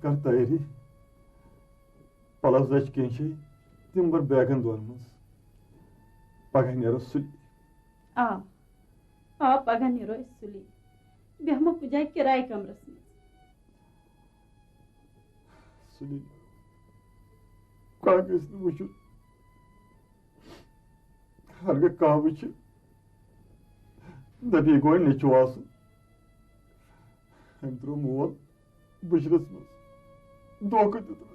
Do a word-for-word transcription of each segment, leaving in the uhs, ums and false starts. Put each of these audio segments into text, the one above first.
کر تیٲری۔ پلو زچہِ کینٛہہ چھے، تِم بر بیگن دۄن منٛز۔ پگاہ نیرو سُلہِ۔ آ، آ، پگاہ نیرو أسۍ سُلی۔ بیٚہمو کُنہِ جایہِ کِرایہِ کمرس منٛز۔ سُلی، کانٛہہ گژھِ نہٕ وٕچھُن۔ ہرگاہ کانٛہہ وٕچھِ، دَپہِ، "یہِ گوٚو نیٚچوٗ آسُن۔ أمۍ ترٛوو مول بُجرَس منٛز، دھوکہٕ دیُتنَس۔"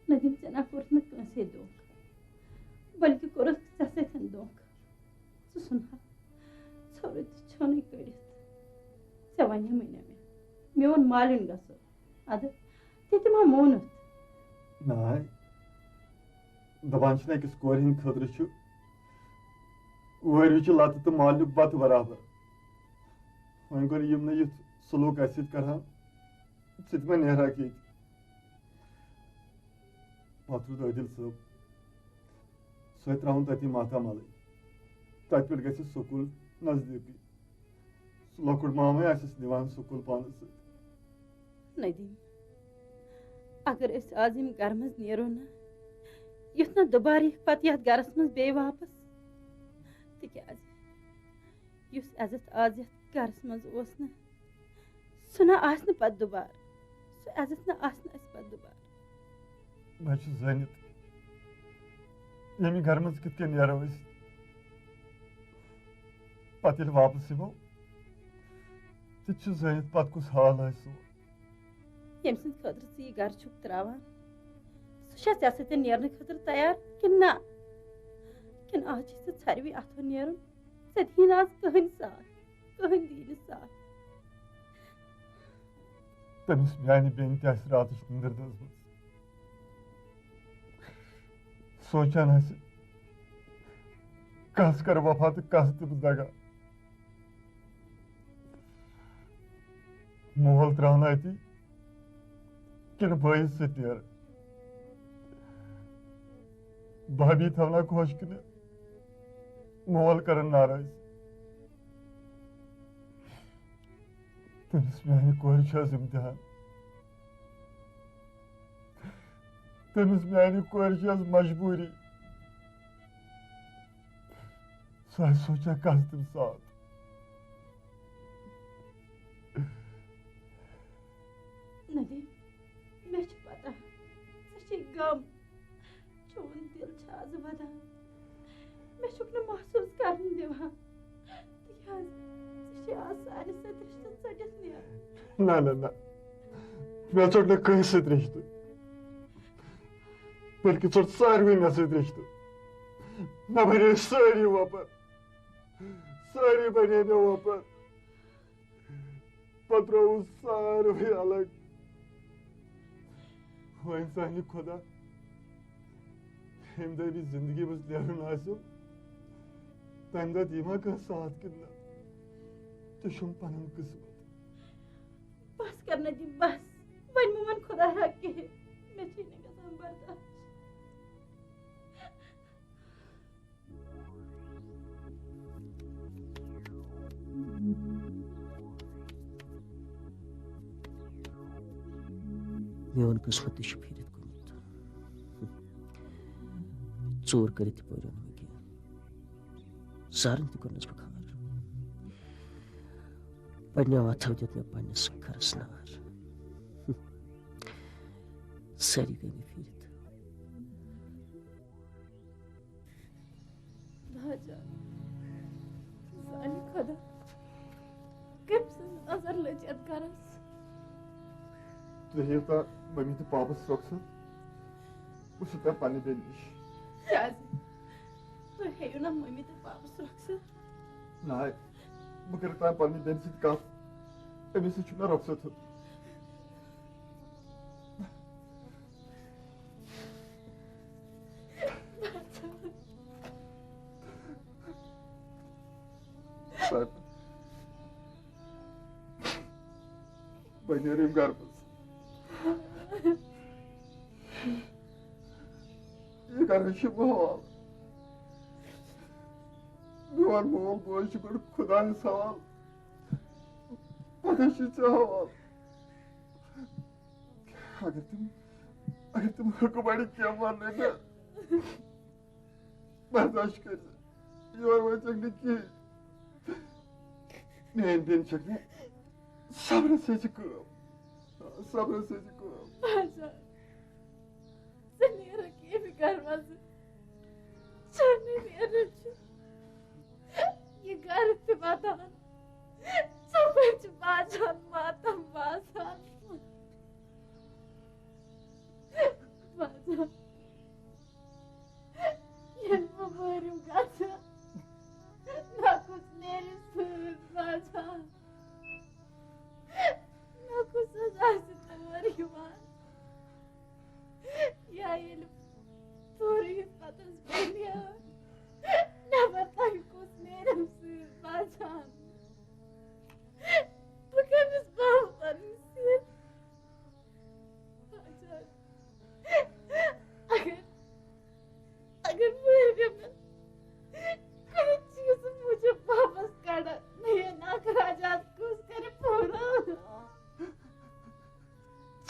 ندیٖم، ژےٚ نہ کوٚرُتھ نہٕ کٲنٛسے دھوکہٕ، بلکہِ کوٚرُتھ ژےٚ سۭتۍ دھوکہٕ۔ ژٕ سُنہٕ ہا ژھورُے تہٕ ژھیوٚنُے کٔڑِتھ۔ ژےٚ وَنے مےٚ، مےٚ، میون مالیُن گژھو۔ اَدٕ تہِ تہِ ما مونُتھ؟ ناے، دَپان چھِنہ أکِس کورِ ہِنٛدِ خٲطرٕ چھُ وٲرِو چہِ لَتہٕ تہٕ مالیُک بَتہٕ برابر۔ وۄنۍ گوٚو یِم نہٕ یُتھ سلوٗک اَسہِ سۭتۍ کَرٕہَن، سُہ تہِ ما نیرہاکھ ییٚتہِ۔ پَتہٕ روٗد عٲدِل صٲب، سُہ ترٛاوُن تَتی ماتامالٕے۔ تَتہِ پٮ۪ٹھ گژھِ سکوٗل نزدیٖکٕے۔ سُہ لۄکُٹ مامے آسٮ۪س نِوان سکوٗل پانَس سۭتۍ۔ ندیٖم، اگر أسۍ آز یِم گرٕ منٛز نیرو نہ، یُتھ نہ دُبارٕ یِکھ پتہٕ یتھ گرس منٛز بیٚیہِ واپس۔ تِکیازِ یُس عزت آز یتھ گرس منٛز اوس نہ، سُہ نہ آسہِ نہٕ پتہٕ دُبارٕ۔ سُہ عزت نہ آسہِ نہٕ اَسہِ پتہٕ دُبارٕ۔ بہٕ چھُس زٲنِتھ، ییٚمہِ گرٕ منٛز کِتھ کٔنۍ نیرو أسۍ؟ پتہٕ ییٚلہِ واپس یِمو، تہِ چھُ زٲنِتھ پتہٕ کُس حال آسہِ سون۔ ییٚمہِ سٕنٛدِ خٲطرٕ ژٕ یہِ گرٕ چھُکھ ترٛاوان، سُہ چھا ژےٚ سۭتۍ نیرنہٕ خٲطرٕ تیار کِنہٕ نہ؟ کِنہٕ آز چھُے ژےٚ ژھرِوٕے اَتھو نیرُن؟ ژےٚ دِیی نہٕ آز کٕہٕنۍ ساتھ، کٕہٕنۍ دِیی نہٕ ساتھ۔ تٔمِس میانہِ بیٚنہِ تہِ آسہِ راتٕچ نِندٕر دٔزمٕژ۔ سونٛچان آسہِ، کس کرٕ وفا تہٕ کس دِمہٕ دگا۔ مول ترٛاونا أتی کِنہٕ بٲیِس سۭتۍ نیرٕ؟ بھابھی تھاونا خۄش کِنہٕ مول کرن ناراض؟ تٔمِس میانہِ کورِ چھُ از امتحان۔ تٔمِس میانہِ کورِ چھِ از مجبوٗری۔ سُہ آسہِ سونٛچان کس دِمہٕ ساتھ۔ ندیٖم، مےٚ چھِ پتہ، ژےٚ چھے غم۔ چون دِل چھُ از ودان۔ مےٚ چھُکھ نہٕ محسوٗس کرنہٕ دِوان۔ تِکیٛازِ ژےٚ چھے از سانہِ سۭتۍ رِشتہٕ ژٔٹِتھ نیرُن۔ نہ، نہ، نہ۔ مےٚ ژوٚٹ نہٕ کٲنٛسہِ سۭتۍ رِشتہٕ، بلکہِ ژوٚٹ ساروٕے مےٚ سۭتۍ رِشتہٕ۔ مےٚ بنے سٲری وۄپر۔ سٲری بنے مےٚ وۄپر۔ پتہٕ ترٛووُس ساروٕے الگ۔ وۄنۍ زانہِ خۄدا، ییٚمہِ دۄہ أمِس زندگی منٛز نیرُن آسیو، تَمہِ دۄہ دِیہِ ما کانٛہہ ساتھ کِنہٕ نہ؟ تہٕ چھُم پنُن قٕسمت۔ بس کر ندیٖم، بس۔ وۄنۍ مہٕ وَن خۄدایا کِہیٖنۍ۔ مےٚ چھُے نہٕ گژھان برداش۔ میون قٕسمت تہِ چھُ پھیٖرِتھ گوٚمُت۔ ژوٗر کٔرِتھ تہِ پٲریو نہٕ مےٚ کینٛہہ۔ زارن تہِ کوٚرنس بہٕ خار۔ پننیو اتھو دیُت مےٚ پننِس گرس نار۔ سٲری گٔے مےٚ پھیٖرِتھ۔ باجان، زانہِ خۄدا، کٔمۍ سٕنٛز نظر لٔج یَتھ گرس؟ تُہۍ ہیٚیِو تا مٔمی تہٕ پاپس رۄخصت، بہٕ چھُس تۄہہِ پننہِ بیٚنہِ نِش۔ کیٛازِ؟ تُہۍ ہیٚیِو نا مٔمی تہٕ پاپس رۄخصت؟ نہ، بہٕ کَرٕ تۄہہِ پننہِ بیٚنہِ سۭتۍ کتھ، أمِس سۭتۍ چھُ مےٚ رۄخصت ہیوٚتمُت۔ سر، بہٕ نیرٕ ییٚمہِ گرٕ منٛز۔ یہِ گرٕ چھُ ماحول۔ میون مول موج چھُ گۄڈٕ خۄدایَس حوالہٕ، پتہٕ چھُ ژےٚ حوالہٕ۔ اگر تِم اگر تِم حکمرانی کینٛہہ وننَے مےٚ، برداشت کٔرۍ زِ، یورٕ وٲتۍ نہٕ کِہیٖنۍ۔ میٲنۍ بیٚنہِ چھکھ نہٕ صبرس ہٕنٛز کٲم۔ صبرس ہٕنٛز کٲم۔ باجان، ژٕ نیرکھ ییٚمہِ گرٕ منٛزٕ۔ ژٕ نیرکھ چھُ یہِ گرٕ تہِ ودان۔ ژۄپٲرۍ چھُ باجان ماتم باسان۔ باجان، ییٚلہِ بہٕ مٲرِو گژھٕ، نہ کُس نیرِ سۭتۍ باجان۔ نہ کُس حظ آسہِ تور یِوان؟ یا ییٚلہِ پوٗرٕ یِتھ پتہٕ حظ بیٚنہِ نیبر تۄہہِ کُس نیرم سۭتۍ باجان؟ بہٕ کٔمِس باوٕ پنٕنۍ سِر؟ باجان، اگر اگر مٲرِو مےٚ، کُنہِ چیٖزٕ موٗجوٗب واپس کڑن، میٲنۍ اخراجات کُس کرِ پوٗرٕ؟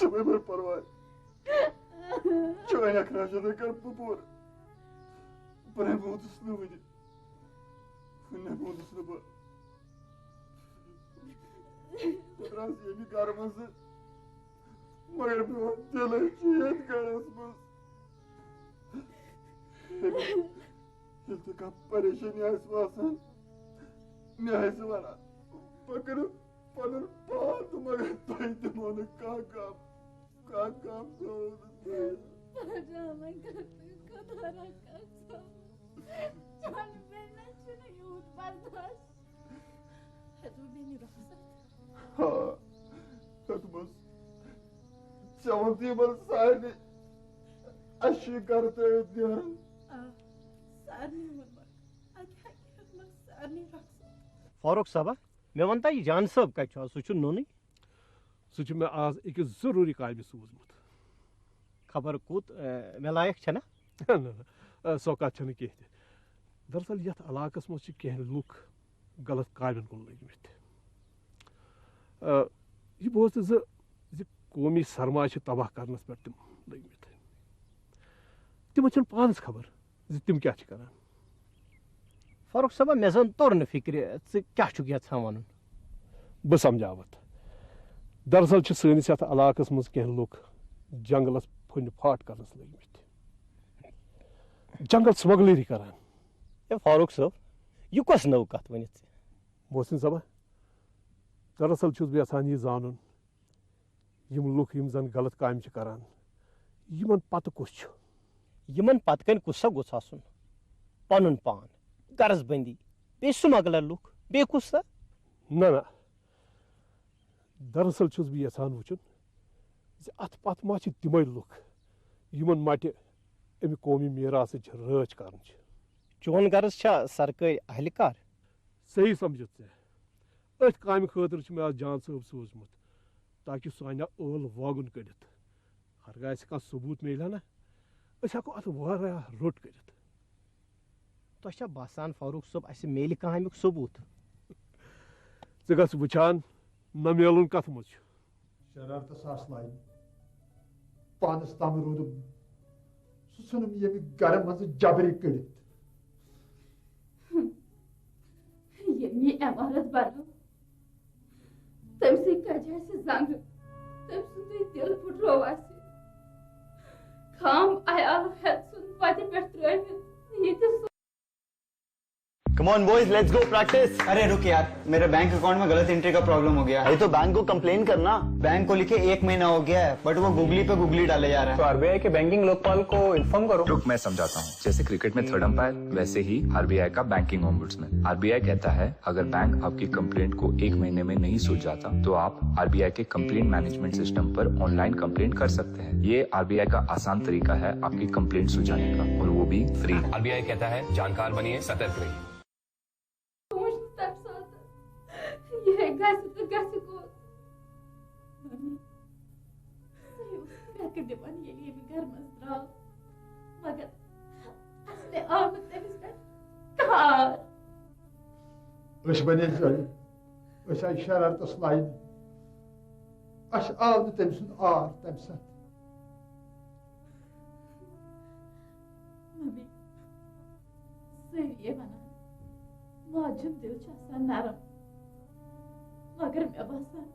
ژٕ مہ بر پرواے، چٲنۍ اخراجات کر بہٕ پوٗرٕ۔ بہٕ نے ووتُس نہٕ وُنہِ، وُنہِ نے ووتُس نہٕ بہٕ۔ بہٕ درٛاس ییٚمہِ گرٕ منٛزٕ، مگر میون دِلٕے چھُ ییٚتہِ گرس منٛز۔ ییٚلہِ تہِ کانٛہہ پریشٲنی آسہِ باسان، مےٚ آسہِ ونان، بہٕ کرٕ پنُن پان تہٕ مگر تۄہہِ دِمو نہٕ کانٛہہ غم، کانٛہہ غم دِمو نہٕ تۄہہِ۔ پہلگام وۄنۍ کر تُہۍ خۄدا را قسم۔ چانہِ بیٚنہِ چھُنہٕ یوٗت برداشت۔ ہیٚتو بیٚنہِ رۄخصت۔ ہا، ہیوٚتمَس۔ ژےٚ ووٚنُتھ یِمن سارنٕے، اَسہِ چھُ یہِ گرٕ ترٛٲوِتھ نیرُن۔ آ، سارنٕے ووٚنمَکھ۔ اَتہِ ہیٚکہِ ہیٚتمَکھ سارنٕے رۄخصت۔ فاروق صٲبا، مےٚ وَن تہٕ یہِ جان صٲب کَتہِ چھُ آز؟ سُہ چھُنہٕ نوٚنُے۔ سُہ چھُ مےٚ آز أکِس ضروٗری کامہِ سوٗزمُت۔ خبر کوٚت، اے، مےٚ لایق چھَنا؟ نہ، نہ، نہ، سۄ کَتھ چھَنہٕ کینٛہہ تہِ۔ دراصل یَتھ علاقَس منٛز چھِ کینٛہہ لُکھ غلط کامٮ۪ن کُن لٔگۍ مٕتۍ۔ آ، یہِ بوز تہٕ زِ زِ قومی سرمایہِ چھِ تباہ کرنَس پٮ۪ٹھ تِم لٔگۍ مٕتۍ۔ تِمن چھَنہٕ پانَس خبر زِ تِم کیٛاہ چھِ کران۔ فاروق صٲبا، مےٚ زَن توٚر نہٕ فِکرِ، ژٕ کیٛاہ چھُکھ یَژھان وَنُن؟ بہٕ سمجھاوتھ۔ دراصل چھِ سٲنِس یَتھ علاقَس منٛز کینٛہہ لُکھ جنگلَس پھٕنہِ پھاٹ کرنَس لٔگۍ مٕتۍ، جنگل سمگلری کران۔ ہے فاروق صٲب، یہِ کۄس نٔو کَتھ ؤنِتھ ژےٚ؟ محسن صٲبا، دراصل چھُس بہٕ یژھان یہِ زانُن، یِم لُکھ یِم زن غلط کامہِ چھِ کران، یِمن پتہٕ کُس چھُ؟ یِمن پتہٕ کنہِ کُس سا گوٚژھ آسُن؟ پنُن پان، غرض بندی، بیٚیہِ سمگلر لُکھ، بیٚیہِ کُس سا؟ نہ نہ، دراصل چھُس بہٕ یژھان وٕچھُن زِ اتھ پتہٕ ما چھِ تِمے لُکھ یِمن مٹہِ امہِ قومی میراثٕچ رٲچھ کرٕنۍ چھِ۔ چون غرض چھا سرکٲرۍ اہلکار؟ صحیح سمجھتھ ژےٚ۔ أتھۍ کامہِ خٲطرٕ چھُ مےٚ از جان صٲب سوٗزمُت، تاکہِ سُہ انہِ ٲل واگُن کٔڑِتھ۔ ہرگاہ اسہِ کانٛہہ ثبوٗت میلہِ ہا نہ، أسۍ ہٮ۪کو اتھ واریاہ روٚٹ کٔرِتھ۔ تۄہہِ چھا باسان فاروق صٲب، اسہِ میلہِ کانٛہہ امیُک ثبوٗت؟ ژٕ گژھ وٕچھان، نہ میلُن کتھ منٛز چھُ۔ شرارتس آس لاینہٕ۔ پانس تام روٗدُم۔ سُہ ژھُنُم ییٚمہِ گرٕ منٛزٕ جبری کٔڑِتھ۔ ییٚمۍ یہِ عمارت بنٲو، تٔمۍ سٕے کجہِ آسہِ زنٛگہٕ، تٔمۍ سُنٛدُے دِل پھُٹروو اَسہِ۔ خام عیال ہٮ۪تھ ژھُن وَتہِ پٮ۪ٹھ ترٛٲوِتھ یہِ تہِ سُہ۔ Come on boys, let's go practice. अरे रुक यार, मेरे बैंक अकाउंट में गलत एंट्री का प्रॉब्लम हो गया है। अरे तो बैंक को कंप्लेन करना। बैंक को लिखे एक महीना हो गया है, बट वो गुगली पे गुगली डाले जा रहा है। तो आरबीआई के बैंकिंग लोकपाल को इन्फॉर्म करो। रुक, मैं समझाता हूँ। जैसे क्रिकेट में थर्ड अंपायर, वैसे ही आरबीआई का बैंकिंग ओम्बुड्समैन। आरबीआई कहता है, अगर बैंक आपकी कंप्लेंट को एक महीने में नहीं सुलझाता, तो आप आरबीआई के कंप्लेंट मैनेजमेंट सिस्टम पर ऑनलाइन कंप्लेंट कर सकते हैं। ये आरबीआई का आसान तरीका है आपकी कंप्लेंट सुलझाने का, और वो भी फ्री। आरबीआई कहता है, जानकार बनिए, सतर्क रहिए। سونٛچ نہٕ تَمہِ ساتہٕ، یہِ ہے گژھِ تہٕ گژھِ کوٚت؟ مٔمی، سُہ اوس کرٛٮ۪کہٕ دِوان، ییٚلہِ ییٚمہِ گرٕ منٛز درٛاو، مگر اصلی آو نہٕ تٔمِس پٮ۪ٹھ کانٛہہ عار۔ أسۍ بنے زٔلۍ، أسۍ آیہِ شرارتس لاینہٕ۔ اَسہِ آو نہٕ تٔمۍ سُنٛد عار تَمہِ ساتہٕ۔ ہے ونان، ماجہِ ہُنٛد دِل چھُ آسان نرم، مگر مےٚ باسان،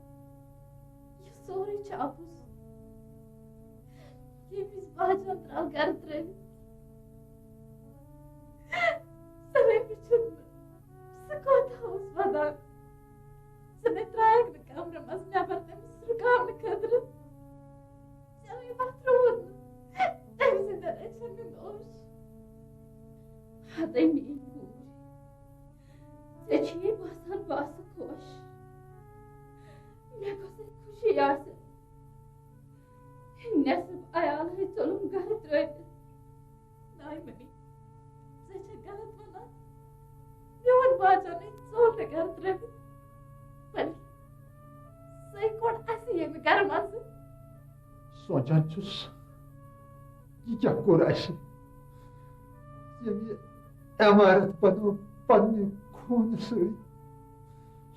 یہِ سورُے چھُ اَپُز۔ ییٚمہِ وِزِ باجان درٛاو گرٕ ترٲوِتھ، سُہ مےٚ وٕچھُن نہٕ، سُہ کوتاہ اوس ودان۔ سُہ مےٚ ترٛایَکھ نہٕ کمرٕ منٛز نٮ۪بر تٔمِس رُکاونہٕ خٲطرٕ۔ چلو، یہِ وَتھ روٗد نہٕ۔ تٔمۍ سٕنٛدٮ۪ن أچھَن ہُنٛد اوش۔ ہتَے میٛٲنۍ کوٗر، ژےٚ چھُے باسان بہٕ آسہٕ خۄش۔ مےٚ گوٚژھ ہے خوشی آسٕنۍ۔ نٮ۪صٕب عیال ہے ژوٚلُم گرٕ ترٛٲوِتھ۔ ناے مٔمی، ژٕ چھَکھ غلط وَنان۔ میون باجان ہے ژوٚل نہٕ گرٕ ترٛٲوِتھ، بلکہِ سُے کوٚڑ اَسہِ ییٚمہِ گرٕ منٛزٕ۔ سونٛچان چھُس، یہِ کیٛاہ کوٚر اَسہِ؟ ییٚمہِ یہِ عمارت بنٲو پننہِ خوٗنہٕ سۭتۍ،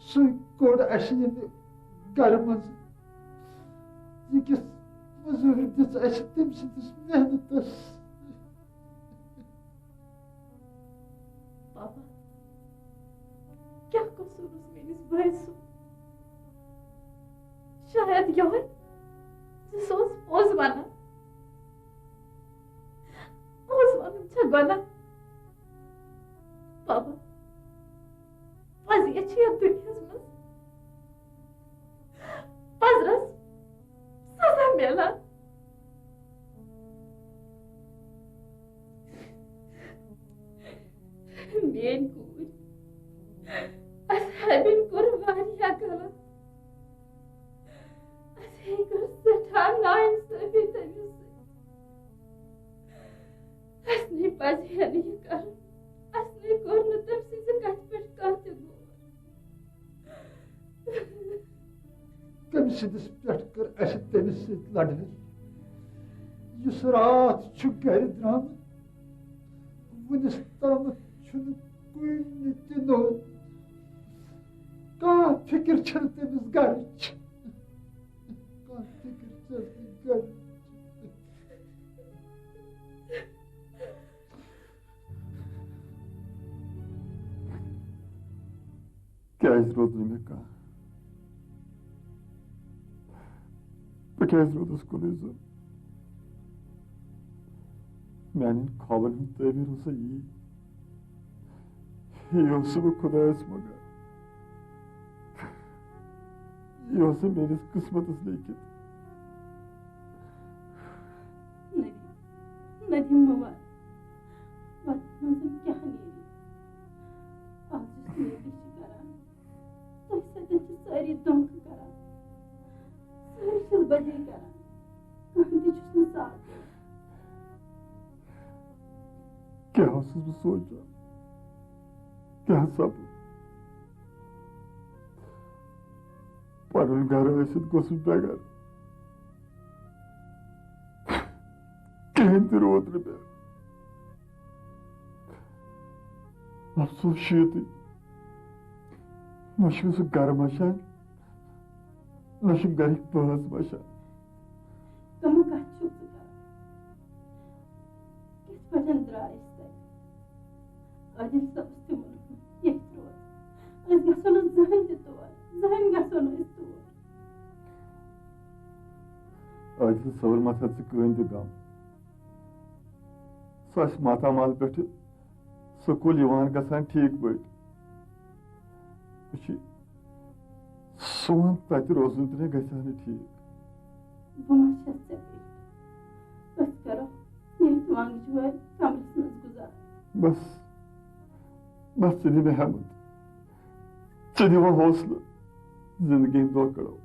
سُے کوٚڑ اَسہِ ییٚمہِ گرٕ منٛزٕ۔ یہِ کِژھ مٔزوٗرۍ دِژ اَسہِ تٔمۍ سٕنٛدِس محنتس؟ بابا، کیٛاہ قصوٗر اوس میٛٲنِس بٲے سُنٛد؟ شاید یِہوٚے زِ سُہ اوس پوٚز وَنان۔ پوٚز وَنُن چھا گۄناہ؟ بابا، پزے چھِ یتھ دُنیاہس منٛز پزرس سزا میلان۔ میٲنۍ کوٗر، اَسہِ ہیبن کوٚر واریاہ غلط۔ اَسہِ ہے کٔر سٮ۪ٹھاہ نااِنصٲفی تٔمِس سۭتۍ۔ اَسہِ نے پزِ ہے نہٕ یہِ کرُن۔ اَسہِ نے کوٚر نہٕ تٔمۍ سٕنٛزِ کتھِ پٮ۪ٹھ کانٛہہ تہِ غور۔ کٔمۍ سٕنٛدِس پٮ۪ٹھ کٔر اَسہِ تٔمِس سۭتۍ لڑٲے؟ یُس راتھ چھُ گرِ درٛامُت، وُنِس تامَتھ چھُنہٕ کُنہِ تہِ نوٚو۔ کانٛہہ فِکر چھَنہٕ تٔمِس گرٕچ۔ کانٛہہ فِکر چھَنہٕ گرٕچ۔ کیٛازِ روٗد نہٕ مےٚ کانٛہہ؟ بہٕ کیٛازِ روٗدُس کُنُے زوٚن؟ میٛانٮ۪ن خوابن ہُنٛد تعبیٖر اوسا یی؟ یی اوسُس بہٕ خۄدایس منٛگان۔ یہِ اوس نہٕ میٛٲنِس قٕسمتس لیکھِتھ۔ ندیم، ندیم، مہٕ وَن۔ وَتہِ منٛز کیٛاہ نیرِ؟ آز یُس نیبرۍ چھِ کران، تۄہہِ سۭتۍ چھِ سٲری دھوکہٕ کران، سٲری چھِس بدی کران، کٕہٕنۍ تہِ چھُس نہٕ ساتھ دِوان۔ کیٛاہ اوسُس بہٕ سونٛچان؟ کیٛاہ سپُد؟ پنُن گرٕ ٲسِتھ گوٚژھُس بے گرٕ۔ کِہیٖنۍ تہِ روٗد نہٕ مےٚ۔ افسوس چھُ یُتُے، نہ چھُ مےٚ سُہ گرٕ مَشان، نہ چھُم گرِکۍ بٲژ مَشان۔ تِمہٕ کَتھٕ چھُکھ ژٕ کران؟ کِتھ پٲٹھۍ درٛاے أسۍ تَتہِ؟ عادل صٲبَس تہِ ووٚنُکھ، ییٚتہِ روز۔ أسۍ گژھو نہٕ زٕہٕنۍ تہِ تور، زٕہٕنۍ گژھو نہٕ أسۍ تور۔ عادل صٲبَن ما تھٲو ژٕ کٕہٕنۍ تہِ غم؟ سُہ آسہِ ماتامال پٮ۪ٹھٕ سکوٗل یِوان گژھان ٹھیٖک پٲٹھۍ۔ وٕچھ، سون تَتہِ روزُن تہِ نَے گژھِ ہا نہٕ ٹھیٖک۔ بہٕ ما چھَس ژےٚ پٮ۪ٹھ؟ أسۍ کَرو ییٚتھۍ وانٛگجہِ وٲلۍ کمرَس منٛز گُزارٕ۔ بس، بس، ژٕ دِ مےٚ ہٮ۪مت، ژٕ دِ وۄنۍ حوصلہٕ، زندگی ہٕنٛدۍ دۄہ کَڑو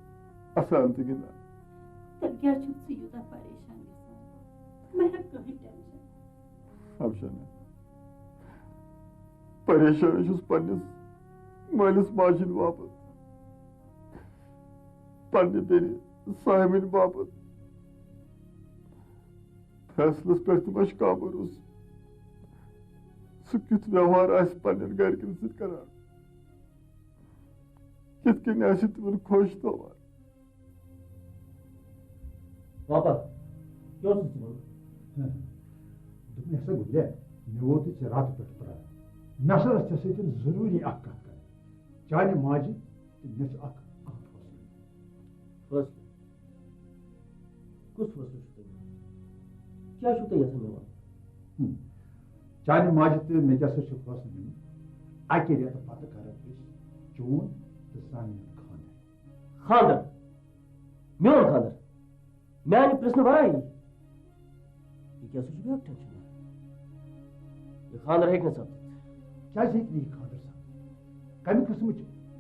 اَسان تہٕ گِنٛدان۔ تیٚلہِ کیٛازِ چھُکھ ژٕ یوٗتاہ پریشان گژھان؟ مےٚ ہٮ۪کھ کٕہٕنۍ ٹٮ۪نشن۔ افشانہ، پریشان چھُس پننِس مٲلِس ماجہِ ہٕنٛدِ باپتھ، پننہِ بیٚنہِ صاحبٕنۍ باپتھ۔ فیصلس پٮ۪ٹھ تہِ ما چھُ کانٛہہ بھروسہٕ؟ سُہ کیُتھ ویوہار آسہِ پننٮ۪ن گرِکٮ۪ن سۭتۍ کران؟ کِتھ کٔنۍ آسہِ تِمن خۄش تھاوان؟ پاپا، کیٛاہ اوسُتھ ژٕ وَنان؟ ہہ، دوٚپمَے ہسا گوٚبریا، مےٚ ووتُے ژےٚ راتہٕ پٮ۪ٹھ پرٛاران۔ مےٚ سا ٲس ژےٚ سۭتۍ ضروٗری اکھ کتھ کرٕنۍ۔ چانہِ ماجہِ تہٕ مےٚ چھُ اکھ اہم فٲصلہٕ۔ فٲصلہٕ؟ کُس فٲصلہٕ چھُ تۄہہِ نیُن؟ کیٛاہ چھُو تُہۍ یژھان مےٚ وَنُن؟ ہم۔ چانہِ ماجہِ تہٕ مےٚ کیٛاہ سا چھُ فٲصلہٕ نیُن؟ اَکہِ رٮ۪تہٕ پتہٕ کرو أسۍ چون تہٕ سانہِ خانٛدر۔ خانٛدر؟ میون خانٛدر؟ میانہِ پرژھنہٕ ورٲیی؟ یہِ کیٛاہ سا چھُ بیٛاکھ ٹینشن؟ یہِ خانٛدر ہیٚکہِ نہٕ سپدِتھ۔ کیٛازِ ہیٚکہِ نہٕ یہِ خانٛدر سپدِتھ؟ کمہِ قٕسمٕچ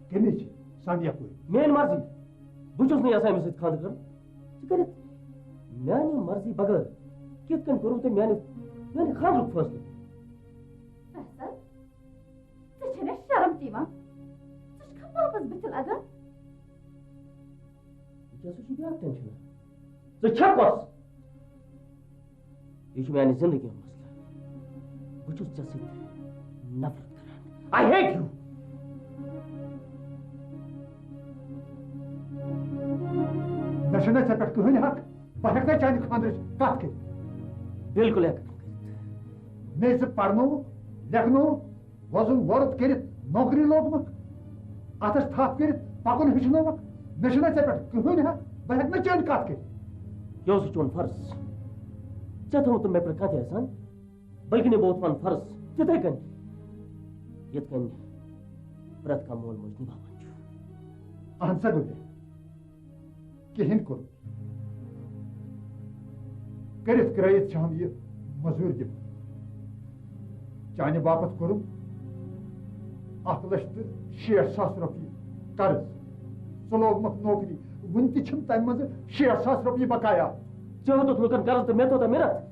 کٔمی چھِ سانہِ یپٲرۍ؟ میٲنۍ مرضی۔ بہٕ چھُس نہٕ یژھان أمِس سۭتۍ خانٛدر کرُن۔ ژٕ کٔرِتھ میانہِ مرضی بغٲر کِتھ کٔنۍ کوٚروٕ تۄہہِ میانہِ، میانہِ خانٛدرُک فٲصلہٕ؟ فیصل، ژےٚ چھےٚ نہ شرم تہِ یِوان؟ ژٕ چھُکھا پاپس بٕتھِ لگان؟ یہِ کیٛاہ سا چھُ بیٛاکھ ٹینشن؟ ژٕ چھَکھ کۄس؟ یہِ چھُ میانہِ زندگی ہُنٛد مسلہٕ۔ بہٕ چھُس ژےٚ سۭتۍ نفرت کران۔ I hate you۔ مےٚ چھُنہٕ ژےٚ پٮ۪ٹھ کٕہٕنۍ حق۔ بہٕ ہٮ۪کہٕ نہٕ چانہِ خانٛدرٕچ کتھ کٔرِتھ۔ بِلکُل ہٮ۪کَکھ نہٕ کٔرِتھ۔ مےٚ ژٕ پرنووُکھ، لیکھنووُکھ، وۄزُم وۄرُت کٔرِتھ نوکری لوگمُت، اتھس تھپھ کٔرِتھ پکُن ہیٚچھنووُکھ۔ مےٚ چھُنہ ژےٚ پٮ۪ٹھ کٕہٕنۍ حق، بہٕ ہٮ۪کہٕ نہٕ چٲنۍ کتھ کٔرِتھ۔ یہِ اوس چون فرض۔ ژےٚ تھوٚوُتھ نہٕ مےٚ پٮ۪ٹھ کانٛہہ تہِ احسان، بلکہِ نِبووُتھ پنُن فرض تِتھے کٔنۍ، یِتھ کٔنۍ پرٛٮ۪تھ کانٛہہ مول موج نِباوان چھُ۔ اہن سا گوٚبریا، کِہیٖنۍ کوٚرُن۔ کٔرِتھ کرٲیِتھ چھَم یہِ مٔزوٗرۍ دِوان۔ چانہِ باپتھ کوٚرُم اَکھ لَچھ تہٕ شیٹھ ساس رۄپیہِ قرض۔ ژٕ لوگمَکھ نوکری، وُنہِ تہِ چھِم تَمہِ منٛزٕ شیٹھ ساس رۄپیہِ بقایا۔ ژےٚ ہیوٚتُتھ لُکَن قرض تہٕ مےٚ تھوٚو تَتھ مِنَت۔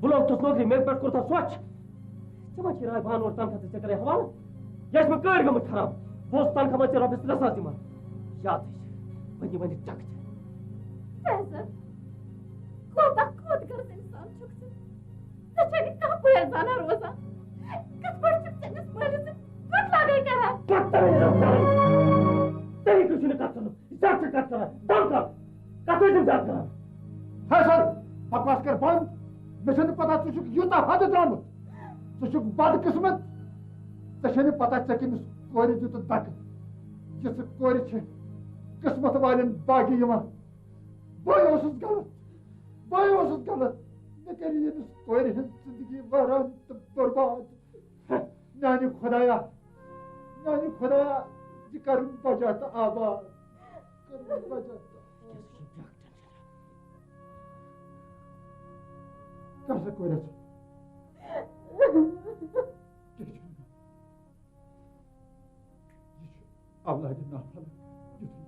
بہٕ لوگتھَس نوکری، مےٚ پٮ۪ٹھ کوٚر تَتھ سۄچھ۔ ژےٚ ما چھِ راے بہٕ اَنہٕ اورٕ تنخواہ تہٕ ژےٚ کَرَے حوالہٕ؟ یہِ چھِ مےٚ کٲرۍ گٔمٕژ خراب۔ بہٕ اوسُس تنخواہ منٛز ژےٚ رۄپیَس ترٛےٚ ساس دِوان۔ یاد تھٲیزِ، وۄنۍ دِ وۄنۍ ٹَکھ ژےٚ۔ فیصل، کوتاہ خود غرض اِنسان چھُکھ ژٕ۔ ژےٚ چھےٚ نہٕ کانٛہہ پٲلۍ زانان روزان۔ کِتھ پٲٹھۍ چھُکھ ژٕ أمِس مٲلِس سۭتۍ بُتھ لاگَے کران؟ کَتھ تَرَے ژےٚ کَرٕنۍ؟ ژےٚ ہیٚکِو چھُ نہٕ کَتھ کَرُن۔ زیادٕ چھِ کَتھ کَران۔ دَم کَر۔ کَتھ ٲسِم زیادٕ کَران؟ فیصل، بکواس کر بنٛد۔ مےٚ چھَنہٕ پتہ ژٕ چھُکھ یوٗتاہ حدٕ درٛامُت۔ ژٕ چھُکھ بدقٕسمت۔ ژےٚ چھےٚ نہٕ پتہ ژےٚ کٔمِس کورِ دیُتُتھ دَکہٕ۔ یِژھٕ کورِ چھِ قٕسمت والٮ۪ن باگہِ یِوان۔ بٕے اوسُس غلط۔ بٕے اوسُس غلط۔ مےٚ کَرِ ییٚمِس کورِ ہٕنٛز زندگی وٲران تہٕ برباد۔ میانہِ خۄدایا، میانہِ خۄدایا، یہِ کَرُن بجا تہٕ آباد۔ کَرُن بجا تہٕ آباد۔ کیٛاہ سا چھُ بیٛاکھ ٹٮ۪نشن؟ کیٛاہ سا کورِ ژٕ؟ کیٛاہ چھُ؟ یہِ چھُ اولادِ نافرمان۔ یُتھُے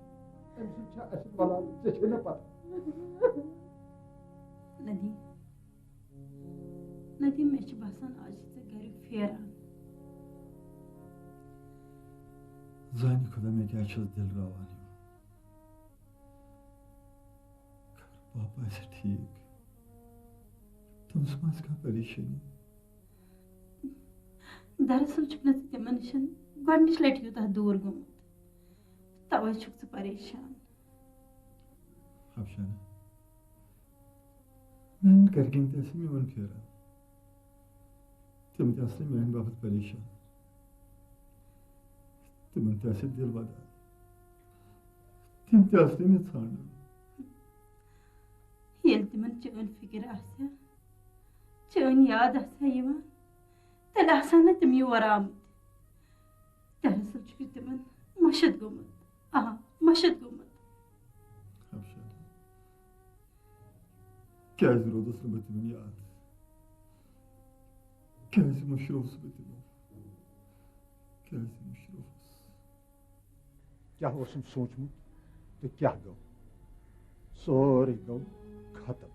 أمۍ سُنٛد چھا اَسہِ ملال، ژےٚ چھے نہ پتہ۔ ندی، ندی، مےٚ چھُ باسان، آز چھِ ژےٚ گرِ پھیران۔ زانہِ خۄدا، مےٚ کیٛازِ چھُس دِل راوان یِم؟ خبر پاپہٕ آسہِ ٹھیٖک، تٔمِس ما آسہِ کانٛہہ پریشٲنی؟ دراصل چھُکھ نہٕ ژٕ تِمن نِش گۄڈٕنِچ لٹہِ یوٗتاہ دوٗر گوٚمُت، توے چھُکھ ژٕ پریشان۔ افشانہ، میانٮ۪ن گرِکٮ۪ن تہِ آسہِ میون پھیران۔ تِم تہِ آسہٕ میانہِ باپتھ پریشان۔ تِمن تہِ آسہِ دِل ودان۔ تِم تہِ آسہٕ مےٚ ژھانڈان۔ ییٚلہِ تِمن چٲنۍ فِکر آسہِ ہا، چٲنۍ یاد آسہِ ہا یِوان، تیٚلہِ آسہٕ ہا نہٕ تِم یور آمٕتۍ۔ دراصل چھُ یہِ تِمن مٔشِتھ گوٚمُت۔ آ، مٔشِتھ گوٚمُت۔ افشانہ، کیٛازِ روٗدُس نہٕ بہٕ تِمن یاد؟ کیٛازِ مٔشرووُس بہٕ تِمو؟ کیٛازِ مٔشرووُس؟ کیٛاہ اوسُم سوٗنٛچمُت تہٕ کیٛاہ گوٚو؟ سورُے گوٚو ختم۔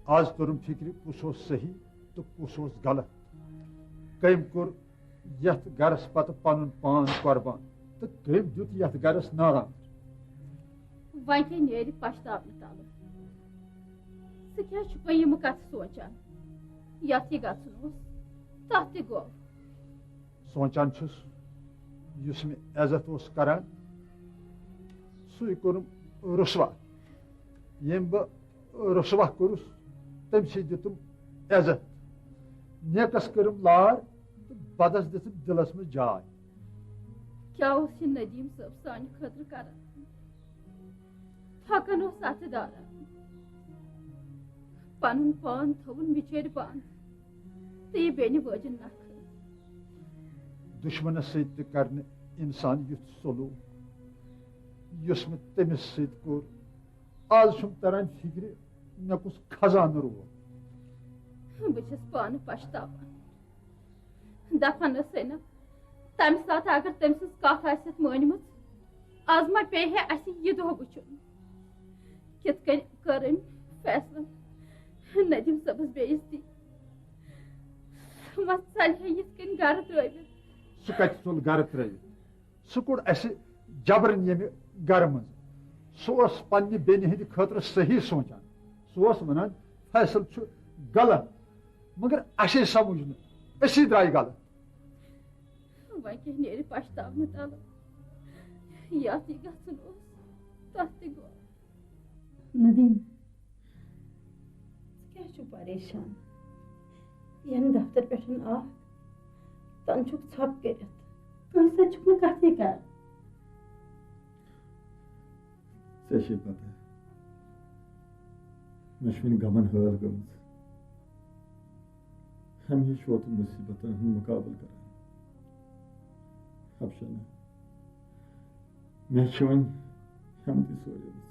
آز توٚرُم فِکرِ، کُس اوس صحیح تہٕ کُس اوس غلط۔ کٔمۍ کوٚر یتھ گرس پتہٕ پنُن پان قربان تہٕ کٔمۍ دیُت یتھ گرس نار؟ وۄنۍ کیٛاہ نیرِ پشتاونہٕ تلہٕ؟ ژٕ کیٛاہ چھُکھ وۄنۍ یِمہٕ کتھٕ سونٛچان؟ یتھ یہِ گژھُن اوس، تتھ تہِ گوٚو۔ سونٛچان چھُس، یُس مےٚ عزت اوس کران، سُے کوٚرُم رُسوا۔ ییٚمۍ بہٕ رُسوا کوٚرُس، تٔمۍ سٕے دیُتُم عزت۔ نیکس کٔرٕم لار، تہٕ بدس دِژٕم دِلس منٛز جاے۔ کیٛاہ اوس یہِ ندیٖم صٲب سانہِ خٲطرٕ کران؟ تھۄکان اوس اتھٕ داران۔ پنُن پان تھوٚوُن بِچٲرۍ بنٛد تہٕ یہِ بیٚنہِ وٲجِن نکھٕ۔ دُشمنس سۭتۍ تہِ کرِ نہٕ انسان یُتھ سلوک، یُس مےٚ تٔمِس سۭتۍ کوٚر۔ آز چھُم تران فِکرِ، مےٚ کُس خزانہٕ روو۔ بہٕ چھَس پانہٕ پَشتاوان۔ دَپان ٲسَے نہ، تَمہِ ساتہٕ اگر تٔمۍ سٕنٛز کَتھ آسہِ ہَتھ مٲنمٕژ، آز ما پیٚیہِ ہے اَسہِ یہِ دۄہ وٕچھُن؟ کِتھ کٔنۍ کٔر أمۍ فیصلَن ندیٖم صٲبَس بے عزتی؟ سُہ ما ژَلہِ ہے یِتھ کٔنۍ گَرٕ ترٛٲوِتھ؟ سُہ کَتہِ ژوٚل گَرٕ ترٛٲوِتھ؟ سُہ کوٚڑ اَسہِ جبرن ییٚمہِ گرٕ منٛز۔ سُہ اوس پننہِ بیٚنہِ ہٕنٛدِ خٲطرٕ صحیح سونٛچان۔ سُہ اوس وَنان، فیصل چھُ غلط، مگر اَسے سمجھ نہٕ، أسی درٛاے غلط۔ وۄنۍ کیٛاہ نیرِ پَشتاونہٕ تَلہٕ؟ یَتھ یہِ گژھُن اوس، تَتھ تہِ گوٚو۔ ندیٖم، ژٕ کیٛاہ چھُکھ پریشان؟ ییٚمہِ دفتر پٮ۪ٹھ آکھ، تَنہٕ چھُکھ ژھۄپہٕ کٔرِتھ۔ کٲنٛسہِ سۭتۍ چھُکھ نہٕ کَتھٕے کران۔ ژےٚ چھے پتہ، مےٚ چھُ وۄنۍ غمن حٲل گٔمٕژ۔ ہمیشہٕ ووت مُصیبتن ہُنٛد مُقابلہٕ کران۔ افشانہ، مےٚ چھِ وۄنۍ ہٮ۪متٕے ژوریمٕژ۔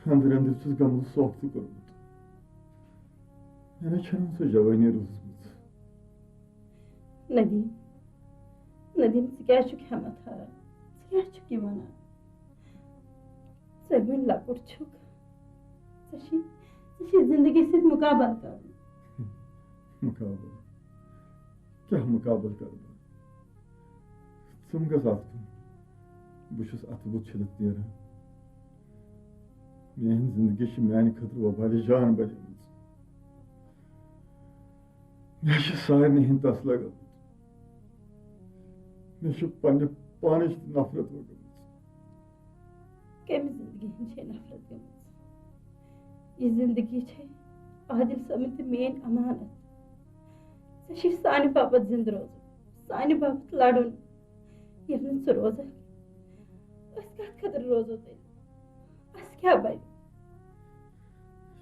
أنٛدرۍ أنٛدرۍ چھُس غمہٕ سۄکھ تہِ کوٚرمُت۔ مےٚ نہ چھَنہٕ سۄ جوٲنی روٗزمٕژ۔ ندیٖم، ندیٖم، ژٕ کیٛازِ چھُکھ ہٮ۪متھ ہاران؟ ژٕ کیٛازِ چھُکھ یہِ وَنان؟ ژٕ وٕنہِ لۄکُٹ چھُکھ۔ ژےٚ چھُے، ژےٚ چھُے زِندگی سۭتۍ مُقابلہٕ کَرُن۔ مُقابلہٕ؟ کیٛاہ مُقابلہٕ کَرٕ بہٕ؟ ژٕ مہٕ گژھ اَتھ کُن۔ بہٕ چھُس اَتھٕ بُتھ چھٔلِتھ نیران۔ میٛانہِ زِندگی چھِ میٛانہِ خٲطرٕ وبالہِ جان بَنیمٕژ۔ مےٚ چھِ سارنٕے ہٕنٛدۍ تَس لَگٲمٕتۍ۔ مےٚ چھِ پنٛنہِ پانٕچ تہِ نفرت وۄتھمٕژ۔ کَمہِ زِندگی ہٕنٛز چھے نفرت گٔمٕژ؟ یہِ زِندگی چھے عادل صٲبٕنۍ تہٕ میٛٲنۍ اَمانت۔ ژےٚ چھُے سانہِ باپتھ زِندٕ روزُن، سانہِ باپتھ لَڑُن۔ ییٚلہِ نہٕ ژٕ روزَکھ، أسۍ کَتھ خٲطرٕ روزو تیٚلہِ؟ اَسہِ کیٛاہ بَنہِ؟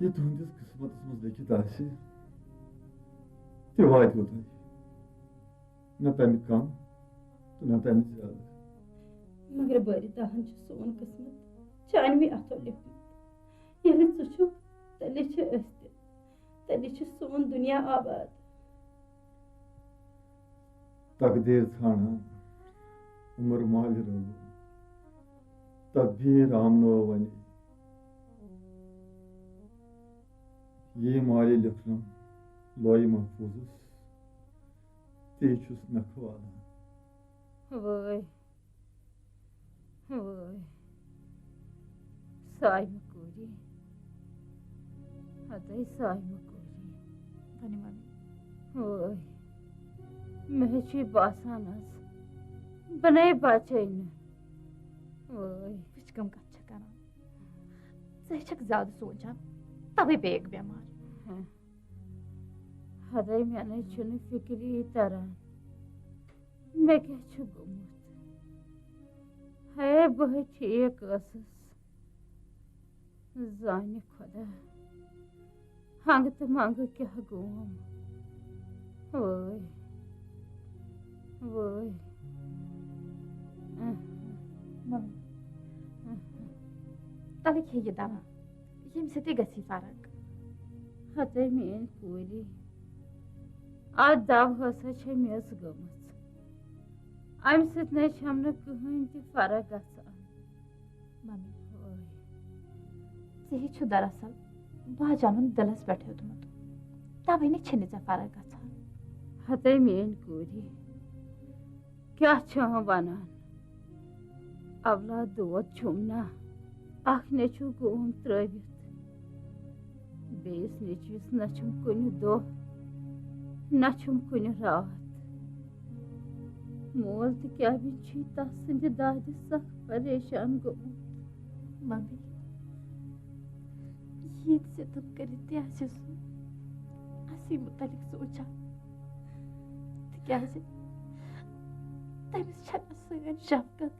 یہِ تُہٕنٛدِس قٕسمَتَس منٛز لیکھِتھ آسہِ، تہِ واتہِ یوٚتام۔ نہ تَمہِ کم تہٕ نہ تَمہِ زیادٕ۔ مگر بٲری تعالہن چھُ سون قٕسمت چانوٕے اَتھو لیوٗکھمُت۔ ییٚلہِ ژٕ چھُکھ، تیٚلہِ چھِ أسۍ تہِ، تیٚلہِ چھُ سون دُنیا آباد۔ تقدیٖر ژھانٛڈان عمر مالہِ رٲوٕم، تدبیٖر آمنو وَنہِ۔ یی مالہِ لیوٗکھنم لویہِ محفوٗظس، تی چھُس نکھٕ والان۔ وٲے، وٲے، صایمہٕ کوٗری، ہتے صایمہٕ کوٗری۔ ونہِ ممی۔ وٲے، مےٚ چھُے باسان آز، بہٕ نے بچے نہٕ۔ وٲے۔ وٕچھ کم کتھ چھےٚ کران۔ ژٕ چھکھ زیادٕ سونچان، توے پیٚیَکھ بٮ۪مار۔ ہدے، مےٚ نے چھُنہٕ فِکری تران، مےٚ کیٛاہ چھُ گوٚمُت۔ ہے، بہٕ ہے ٹھیٖک ٲسٕس۔ زانہِ خۄدا، ہنٛگہٕ تہٕ منٛگہٕ کیٛاہ گوم۔ وٲے، وٲے۔ ممی، تَلہٕ کھے یہِ دوا، ییٚمہِ سۭتی گژھی فرق۔ ہتے میٛٲنۍ کوٗری، اَتھ دَوہَس ہا چھےٚ میٚژ گٔمٕژ۔ اَمہِ سۭتۍ نَے چھَم نہٕ کٕہٕنۍ تہِ فرق گژھان۔ ممی، ژےٚ ہے چھُ دراصل باجانُن دِلس پٮ۪ٹھ ہیوٚتمُت، تَوَے نہٕ چھِنہٕ ژےٚ فرق گژھان۔ ہتے میٛٲنۍ کوٗری، کیٛاہ چھَم وَنان؟ اولاد دود چھُم نا، اکھ نیٚچوٗ گوم ترٲوِتھ، بیٚیِس نیٚچوِس نہ چھُم کُنہِ دۄہ، نہ چھُم کُنہِ راتھ۔ مول تہِ کیٛاہ بِنہِ چھُے تس سٕنٛدِ دادِ سخ پریشان گوٚمُت۔ ممی، ییٖتۍ ستم کٔرِتھ تہِ آسہِ سُہ اَسہِ مُتعلق سونٛچان۔ کیٛازِ تٔمِس چھَنہٕ سٲنۍ شفقت۔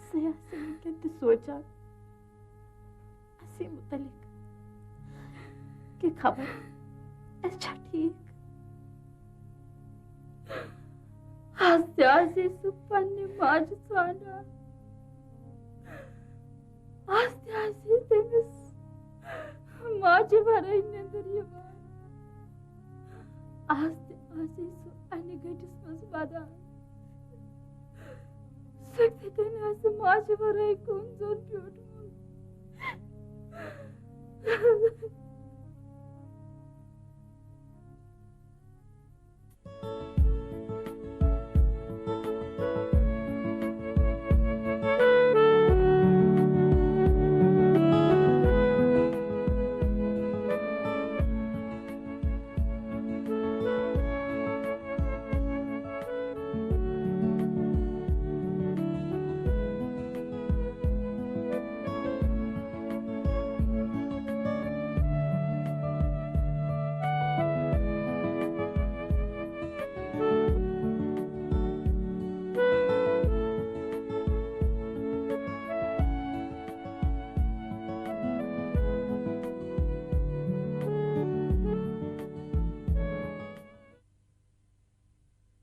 سُہ آسہِ وٕنکٮ۪ن تہِ سونٛچان اَسہِ مُتعلِق کہِ خبر أسۍ چھا ٹھیٖک۔ آز تہِ آسہِ سُہ پننہِ ماجہِ ژھانڈان۔ آز تہِ آسہِ تٔمِس ماجہِ ورٲے نیٚنٛدٕر یِوان۔ آز تہِ آسہِ سُہ انہِ گٔٹِس منٛز ودان۔ سُہ کِتھ کٔنۍ آسہِ ماجہِ ورٲے کُن زوٚن بیوٗٹھمُت؟